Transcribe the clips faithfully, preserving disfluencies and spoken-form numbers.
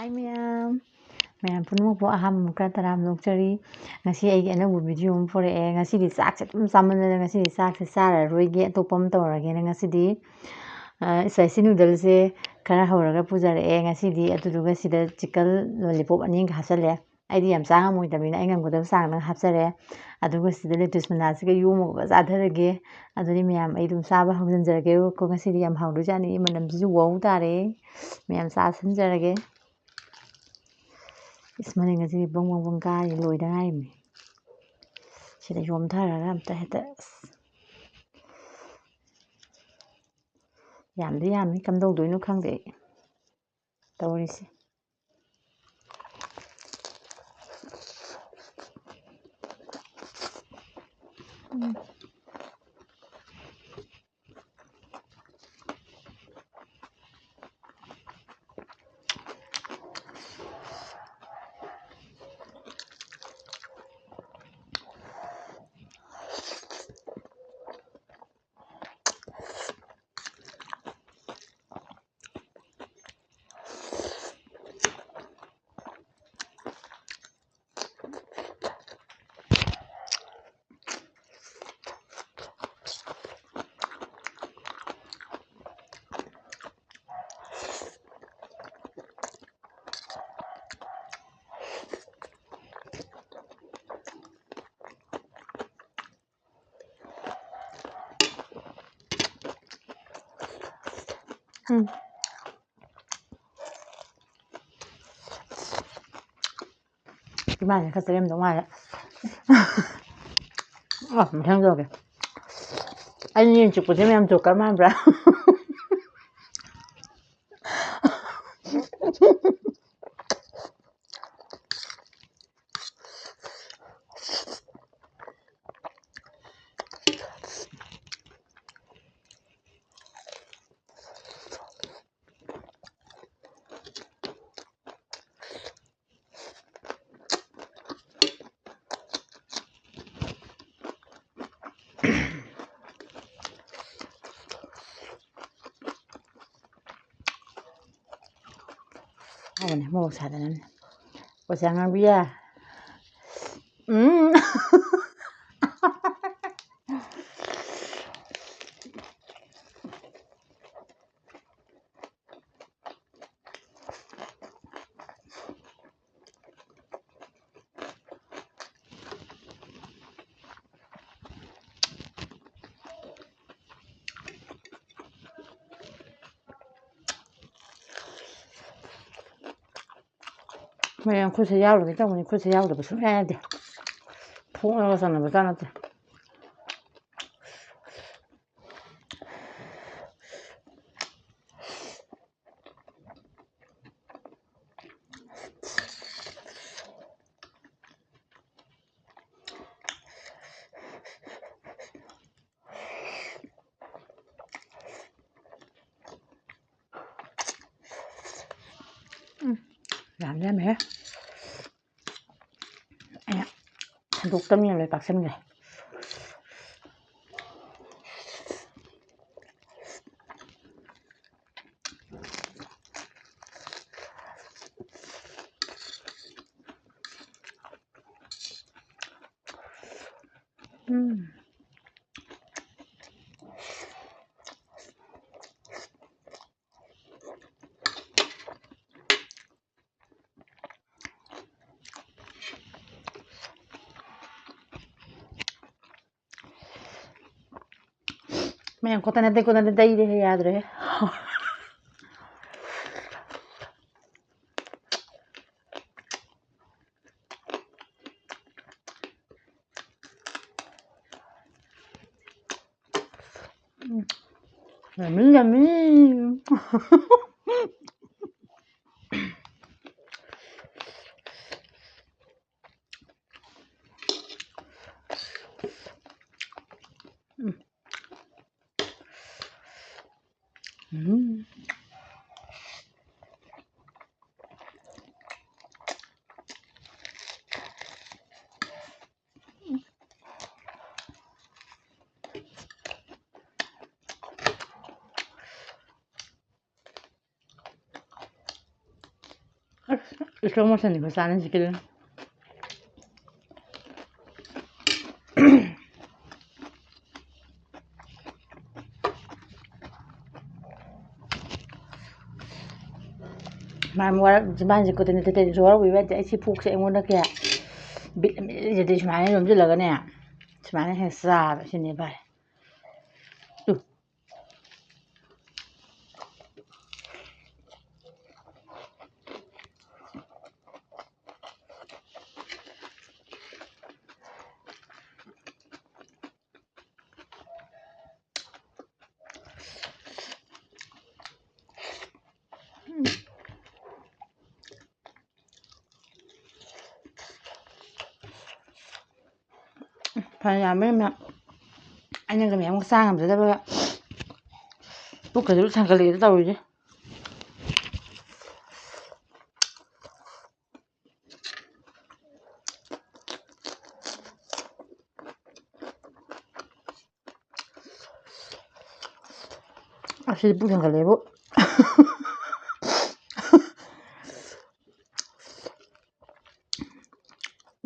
ꯍꯥꯏ ꯃꯌꯥꯝ, ꯃꯌꯥꯝ ꯄꯨꯝꯅꯃꯛꯄꯨ ꯑꯍꯥꯟꯕ ꯃꯨꯛꯀ ꯇꯔꯥꯝꯅ ꯑꯣꯛꯆꯔꯤ꯫ ꯉꯁꯤ ꯑꯩꯒꯤ ꯑꯅꯧꯕ ꯚꯤꯗꯤꯑꯣ ꯑꯃ ꯄꯨꯔꯛꯑꯦ꯫ ꯉꯁꯤꯗꯤ ꯆꯥꯛꯁꯦ ꯑꯗꯨꯝ ꯆꯥꯃꯟꯗꯅ ꯉꯁꯤꯗꯤ ꯆꯥꯛꯁꯦ ꯆꯥꯔꯔꯣꯏꯒꯦ, ꯑꯇꯣꯞꯄ ꯑꯃ ꯇꯧꯔꯒꯦꯅ ꯉꯁꯤꯗꯤ ꯏꯁꯄꯥꯏꯁꯤ ꯅꯨꯗꯜꯁꯦ ꯈꯔ ꯍꯧꯔꯒ ꯄꯨꯖꯔꯛꯑꯦ ꯉꯁꯤꯗꯤ꯫ ꯑꯗꯨꯗꯨꯒ ꯁꯤꯗ ꯆꯤꯛꯀꯟ ꯂꯣꯂꯤꯄꯣꯞ ꯑꯅꯤꯒ ꯍꯥꯞꯆꯜꯂꯦ꯫ ꯑꯩꯗꯤ ꯌꯥꯝ ꯆꯥ ꯉꯝꯃꯣꯏꯗꯕꯅꯤꯅ ꯑꯩ ꯉꯝꯒꯗꯕ ꯆꯥꯡꯗ ꯍꯥꯞꯆꯔꯦ꯫ ꯑꯗꯨꯒ ꯁꯤꯗ ꯂꯦꯇꯨꯁ ꯃꯅꯥꯁꯤꯒ ꯌꯣꯝꯃꯒ ꯆꯥꯊꯔꯒꯦ꯫ ꯑꯗꯨꯗꯤ ꯃꯌꯥꯝ ꯑꯩ ꯑꯗꯨꯝ ꯆꯥꯕ ꯍꯧꯖꯤꯟꯖꯔꯒꯦꯀꯣ꯫ ꯉꯁꯤꯗꯤ ꯌꯥꯝ ꯍꯥꯎꯗꯣꯏꯖꯥꯠꯅꯤ꯫ ꯃꯅꯝꯁꯤꯁꯨ ꯋꯥꯎ ꯇꯥꯔꯦ꯫ ꯃꯌꯥꯝ ꯆꯥꯁꯤꯟꯖꯔꯒꯦ꯫ ꯏꯁ, ꯃꯅꯤꯡ ꯑꯁꯤ ꯕꯪ ꯕꯪ ꯕꯪ ꯀꯥꯔꯤ, ꯂꯣꯏꯗ ꯉꯥꯏꯔꯤꯕꯅꯤ꯫ ꯁꯤꯗ ꯌꯣꯝꯊꯔꯒ ꯑꯝꯇ ꯍꯦꯛꯇ, ꯑꯁ, ꯌꯥꯝꯗꯤ ꯌꯥꯝꯃꯤ, ꯀꯝꯗꯧꯗꯣꯏꯅꯣ ꯈꯪꯗꯦ ꯑꯩ ꯇꯧꯔꯤꯁꯦ꯫ ꯎꯝ꯫ ꯎꯝ꯫ ꯏꯃꯥꯅ ꯈꯔ ꯆꯔꯦꯝꯗꯧ ꯃꯥꯜꯂꯦ꯫ ꯑ, ꯃꯊꯪ ꯇꯧꯔꯒꯦ꯫ ꯑꯩ ꯌꯦꯟ ꯆꯨꯞꯄꯁꯦ ꯃꯌꯥꯝ ꯖꯣꯀꯔ ꯃꯥꯟꯕ꯭ꯔꯥ? ꯍꯥꯎꯕꯅꯦ, ꯃꯣꯔꯣꯛ ꯁꯥꯗꯅꯅꯦ꯫ ꯑꯣꯖꯥ ꯉꯥꯡꯕꯤꯌꯥ꯫ ꯎꯝ꯫ ꯃꯌꯥꯝ ꯈꯨꯠꯁꯦ ꯌꯥꯎꯔꯒꯦ ꯇꯧꯕꯅꯤ, ꯈꯨꯠꯁꯦ ꯌꯥꯎꯗꯕ ꯁꯨꯡꯌꯥ ꯌꯥꯗꯦ꯫ ꯐꯣꯛꯅꯒ ꯆꯥꯟꯅꯕ ꯆꯥ ꯅꯠꯇꯦ꯫ ꯎꯝ, ꯌꯥꯝ ꯂꯦꯝꯃꯦꯍꯦ꯫ ꯑꯩꯅ ꯍꯟꯗꯣꯛꯇꯕꯅꯤꯅ ꯂꯣꯏ ꯄꯥꯛꯁꯟꯈ꯭ꯔꯦ꯫ ꯎꯝ꯫ ꯃꯌꯥꯝ ꯈꯣꯠꯇꯅ ꯇꯩ ꯈꯣꯠꯇꯅ ꯇꯩꯔꯦꯍꯦ, ꯌꯥꯗ꯭ꯔꯦꯍꯦ꯫ ꯎꯝ꯫ Yummy, yummy꯫ ꯎꯝ꯫ ꯎꯝ꯫ ꯑꯁ, slow motion ꯅꯤꯀꯣ ꯆꯥꯅꯩꯁꯤ ꯀꯩꯅꯣ꯫ ꯃꯥꯅ ꯋꯥꯔꯛ ꯆꯤꯝꯕꯥꯟꯁꯦ ꯀꯣꯠꯇꯅ ꯇꯩꯇꯩ ꯖꯣꯔ ꯑꯣꯏꯕ ꯌꯥꯗꯦ꯫ ꯑꯩ ꯁꯤ ꯄꯨꯛꯁꯦ ꯑꯩꯉꯣꯟꯗ ꯀꯌꯥ ꯕꯤꯠ ꯑꯃ ꯏꯂꯩ ꯂꯩꯖꯗꯦ꯫ ꯁꯨꯃꯥꯏꯅ ꯌꯣꯝꯁꯤꯜꯂꯒꯅꯦ, ꯁꯨꯃꯥꯏꯅ ꯍꯦꯛ ꯆꯥꯕ ꯁꯤꯅꯦ ꯐꯔꯦ꯫ ꯇꯨ꯫ ꯐꯅ ꯌꯥꯝꯕ ꯌꯥꯝꯅ ꯑꯩꯅꯒ ꯃꯌꯥꯝ ꯆꯥ ꯉꯝꯖꯗꯕ ꯄꯨꯛꯀꯁꯨ ꯊꯟꯒꯠꯂꯛꯑꯦꯗ ꯇꯧꯔꯤꯁꯦ꯫ ꯑꯁꯤꯗꯤ ꯄꯨꯛ ꯊꯟꯒꯠꯂꯦꯕꯨ꯫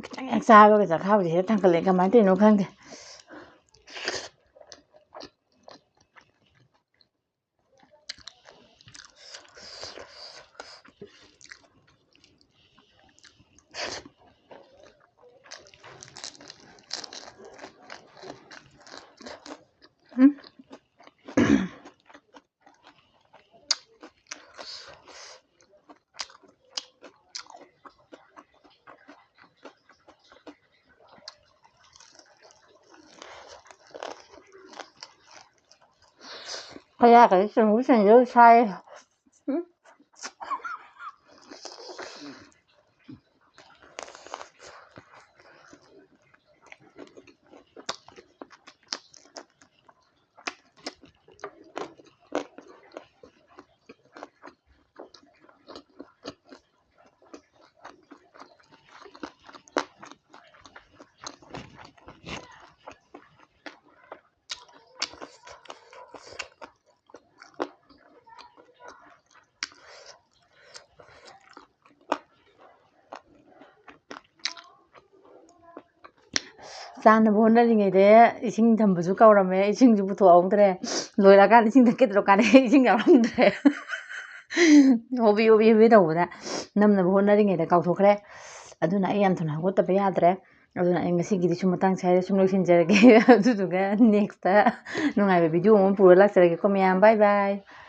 ꯈꯤꯇꯪ ꯍꯦꯛ ꯆꯥꯕꯒ ꯆꯥꯛꯈꯥꯎꯁꯦ ꯍꯦꯛꯇ ꯊꯟꯒꯠꯂꯛꯑꯦ, ꯀꯃꯥꯏꯅ ꯇꯧꯔꯤꯅꯣ ꯈꯪꯗꯦ꯫ ꯎꯝ꯫ ꯀꯌꯥ ꯀꯔꯤ ꯆꯨꯝꯕꯨ ꯆꯨꯝꯗꯧ ꯁꯥꯏ꯫ ꯎꯝ꯫ ꯆꯥꯅꯕ ꯍꯣꯠꯅꯔꯤꯉꯩꯗ ꯏꯁꯤꯡ ꯊꯝꯕꯁꯨ ꯀꯥꯎꯔꯝꯃꯦ, ꯏꯁꯤꯡꯁꯨ ꯄꯨꯊꯣꯛꯍꯧꯗ꯭ꯔꯦ꯫ ꯂꯣꯏꯔꯀꯥꯟꯗ ꯏꯁꯤꯡ ꯊꯛꯀꯦ ꯇꯧꯔꯀꯥꯟꯗ ꯏꯁꯤꯡ ꯌꯥꯎꯔꯝꯗ꯭ꯔꯦ꯫ ꯍꯣꯕꯤ ꯍꯣꯕꯤ ꯍꯣꯕꯤ ꯇꯧꯕꯗ ꯅꯝꯅꯕ ꯍꯣꯠꯅꯔꯤꯉꯩꯗ ꯀꯥꯎꯊꯣꯛꯈ꯭ꯔꯦ꯫ ꯑꯗꯨꯅ ꯑꯩ ꯌꯥꯝ ꯊꯨꯅ ꯍꯧꯒꯠꯇꯕ ꯌꯥꯗ꯭ꯔꯦ꯫ ꯑꯗꯨꯅ ꯑꯩ ꯉꯁꯤꯒꯤꯗꯤ ꯁꯨꯝ ꯃꯇꯥꯡ ꯁ꯭ꯋꯥꯏꯗ ꯁꯨꯝ ꯂꯣꯏꯁꯤꯟꯖꯔꯒꯦ꯫ ꯑꯗꯨꯗꯨꯒ next ꯅꯨꯡꯉꯥꯏꯕ video ꯑꯃ ꯄꯨꯔ ꯂꯥꯛꯆꯔꯒꯦꯀꯣ ꯃꯌꯥꯝ꯫ Bye bye꯫